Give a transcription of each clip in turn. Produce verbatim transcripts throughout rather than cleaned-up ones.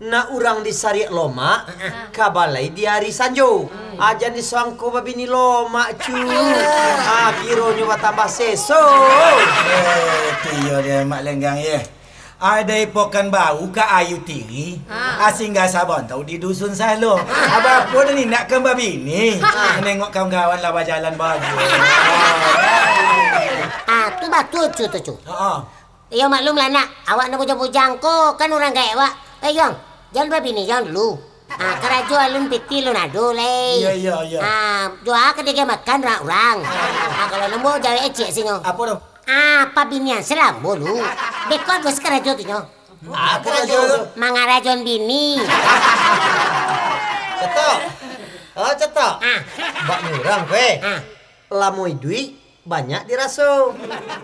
Nak urang disariak lomak, ka balai di ari sanjo. Ah, jan disangko babini lomak, cu. Ah, kironyo batambah seso. Eh, tu iyo deh, Mak Lenggang, ye. Adai Pokan Bau ka Ayu Tiri, ah, singgah sabantau di Dusun Salo. Abah apo dah ni nak ka babini? Ah, nengok kawan-kawan lah bajalan bagus. Ah, tu batua, cu, tu, cu. Ha, ah. Iyo, maklum lah, Nak. Awak nan bujang-bujang ko, kan urang gaek awak. Eh, Yong, jan babini Yong dulu. Ah, karajo alun piti alun ado lai. Iyo, iyo, iyo. Ah, jua ka diagiah makan urang-urang. Ah, kalau nemu jawek ecek sinyo. Apo tu? Ah, pabinian salamo lu. Beko ado sakarajo tu nyo. Ah, karajo tu. Mangarajoan bini. Cetok. Oh, cetok. Ah. Bak urang ko, eh. Ah. Lamo iduik, banyak diraso.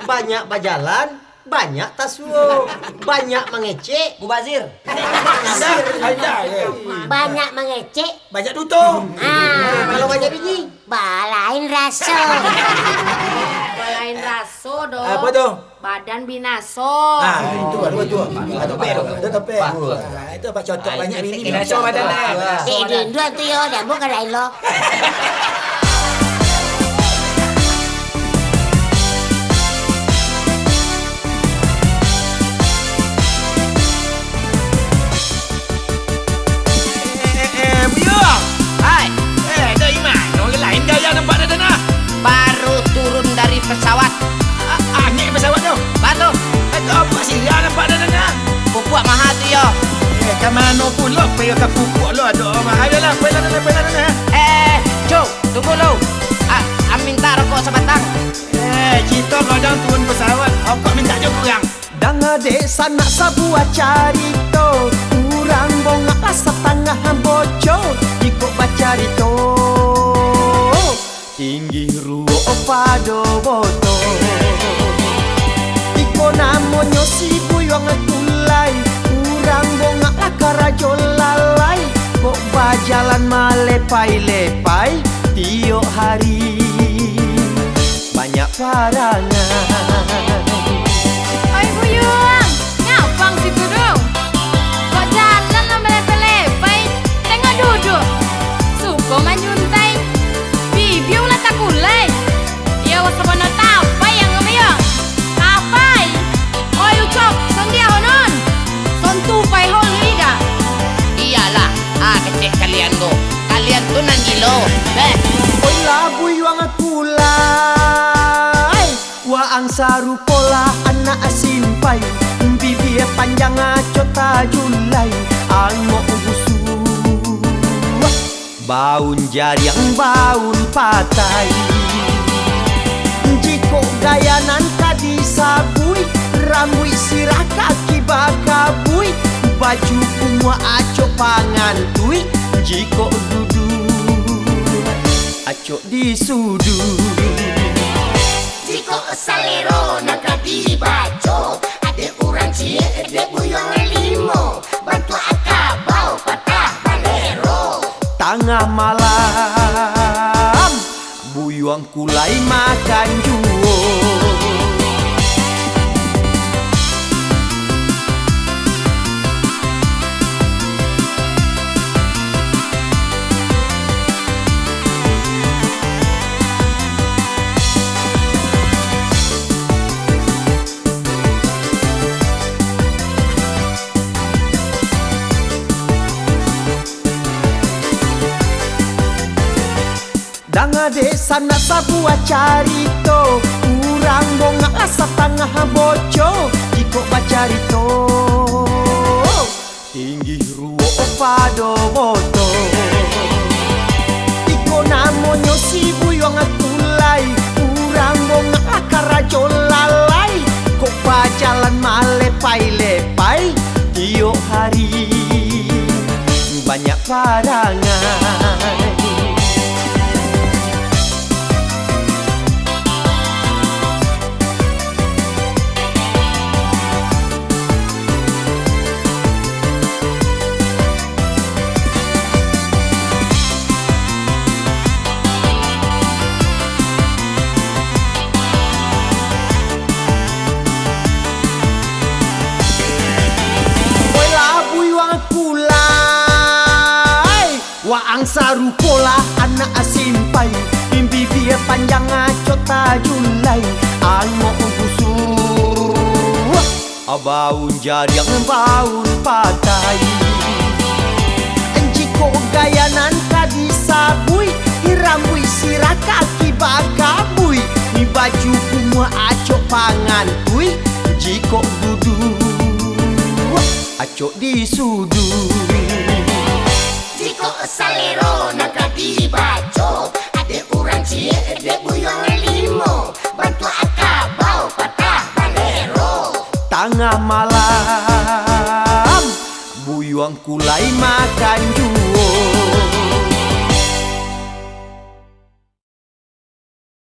Banyak bajalan, banyak tasuo. Banyak mangecek. Mubazir. Banyak mangecek. Banyak duto. Ah. Kalau banyak bini? Balain raso. Balain raso doh. Apo tu? Badan binaso. Ah, itu baru tu. Itu topik tu. Itu topik. Ah, itu Pak Cotok banyak bini. Binaso badan dah. Eh, di Indo tu yo, dah bukan lain lo. Eh, eh, eh, Buyuang! Hai! Eh, dari mano lain gaya nampak dah, dah, nah? Baru turun dari pesawat. A-, angek pesawat tu? Batul. Eh, tu apak sirah nampak dah, dah, nah? Pupuak maha tu, yo. Eh, ka mano pulo, pai ka pupuak lo, ado maha. Ayolah, pailah, pailah, pailah, nah. Eh, eh, Cuk, tunggu lu. A-, a minta rokok sabatang. Eh, kito kadang turun pesawat, rokok minta jo kurang. Danga dek sanak sabuah carito, urang bongak lah satangah boco, jikok bacarito, tinggi ruok pado boto. Iko namonyo si Buyuang Kulai, urang bongak lah karajo lalai, kok bajalan malepai-lepai, tiok hari banyak parangai. Oi Buyuang, ngapang situ do? Kok jalan lah malepai-lepai, tengok duduak. Suko manyuntai. Bibia ulah takulai. Iyo, sabana tapai yang Buyuang. Tapai. Oi Ucok, sondiah onon. Sontu pai hol lidah. Iyolah, ah, kecek kalian ko. Kalian tu nan gilo. Beh. Oi lah Buyuang Kulai, waang sarupolah anak simpai, bibia panjang acok tajulai, angok busuak, baun jariang baun patai. Jikok gaya nan ka disabuik, rambuik sirah kaki bakabuik, baju kumuak acok pangantuik, jikok duduak acok di suduik. Jikok salero nan ka dibaco, dek urang ciek, dek Buyuang Limo, bantuak kabau patah balero. Tangah malam, Buyuang Kulai makan juo. Danga dek sanak sabuah carito, urang bongak lah satangah boco, jikok bacarito, tinggi ruok pado boto. Iko namonyo si Buyuang Kulai, urang bongak lah karajo lalai, kok bajalan malepai-lepai, tiok hari banyak parangai. Oi lah Buyuang Kulai. Sarupolah anak asimpai, bibia panjang acok tajun lai, angok busur, baun jariang baun patai. Jikok gaya nan ka disabuik, rambuik sirah kaki bakabuik, baju kumuah acok pangantuik, jikok duduak acok disuduik. Jikok salero nan ka dibaco, adek urang ciek dek buyuang limo, bantuak kabau patah balero. Tangah malam, buyuang kulai makan juo.